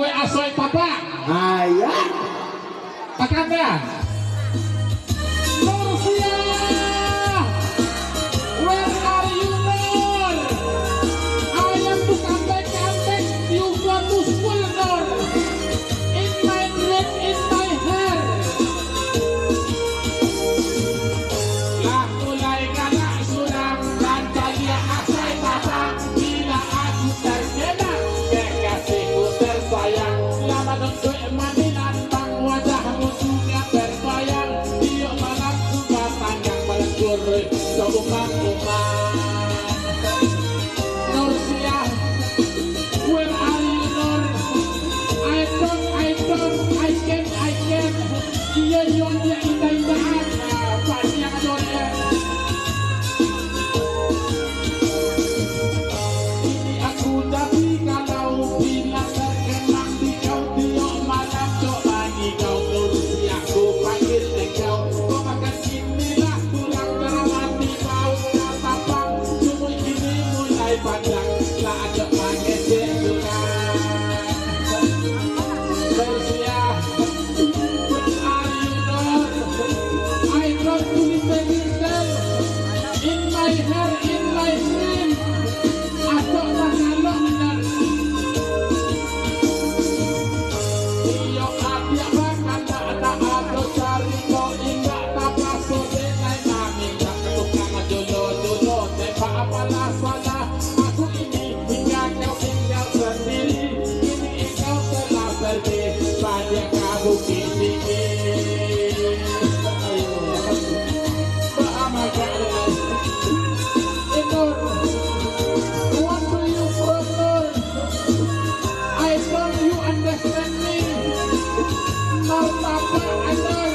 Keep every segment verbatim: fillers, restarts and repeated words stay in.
Weh, asoy tapak. Ayah. Takana. Nursiah, where are you, Nur? I am to come back, come back. You got to school, Nur. In my dream, in my heart. Lah mulai galak surang, nan caliak asoy tapak. Bila aku terkena, kekasihku tersayang, lah manunjuak maminantang, wajahmu juga terbayang. Tiok malam ku batanggang, balancur saumah-umah. Nursiah, where are you, Nur? I don't, I don't, I can't, I can't. Iyo, iyo, iyo, indak, indak. Ah, paniang ado, eh. Kini aku tapi kalau bila terkenang di kau, tiok malam cok bani kau, Nursiah, ku panggil engkau. Kau makan inilah tulang, dalam hati bau katapang, sumui kini mulai panjang, lah cok mangecek surang. Nursiah, are you, Nur? I don't believe in them. In my heart, in my dream, asok takalok, Nur. Iyo, adiak bakanak, nak ado carito, indak tapaso dek nai mamintak, tukang jolo-jolo, tembak apalah salah. Aku ini hingga kau tinggal sendiri. Kini engkau telah pergi, baliak ka Bukittinggi. Ayo, baa mangko lai. Eh, Nur, what do you from, Nur? I don't you understand me? Nur, tapak, Nur.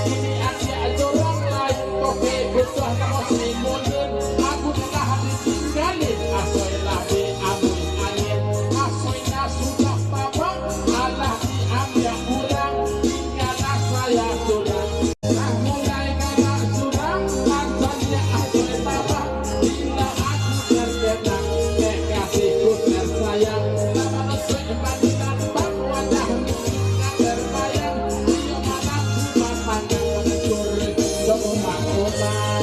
Kini adiak surang lain, kopi butuah namo si Mudin. Aku telah ditinggali, asoy lah diamui angin, asoy lah sudah tabang, alah diambiak urang, tinggalah saya surang. Lah mulai galak surang, nan caliak asoy tabang. Bila aku terkenang, kekasihku tersayang, lah manunjuak maminantang, wajahmu juga terbayang. Tiok malam ku batanggang, balancur saumah-umah.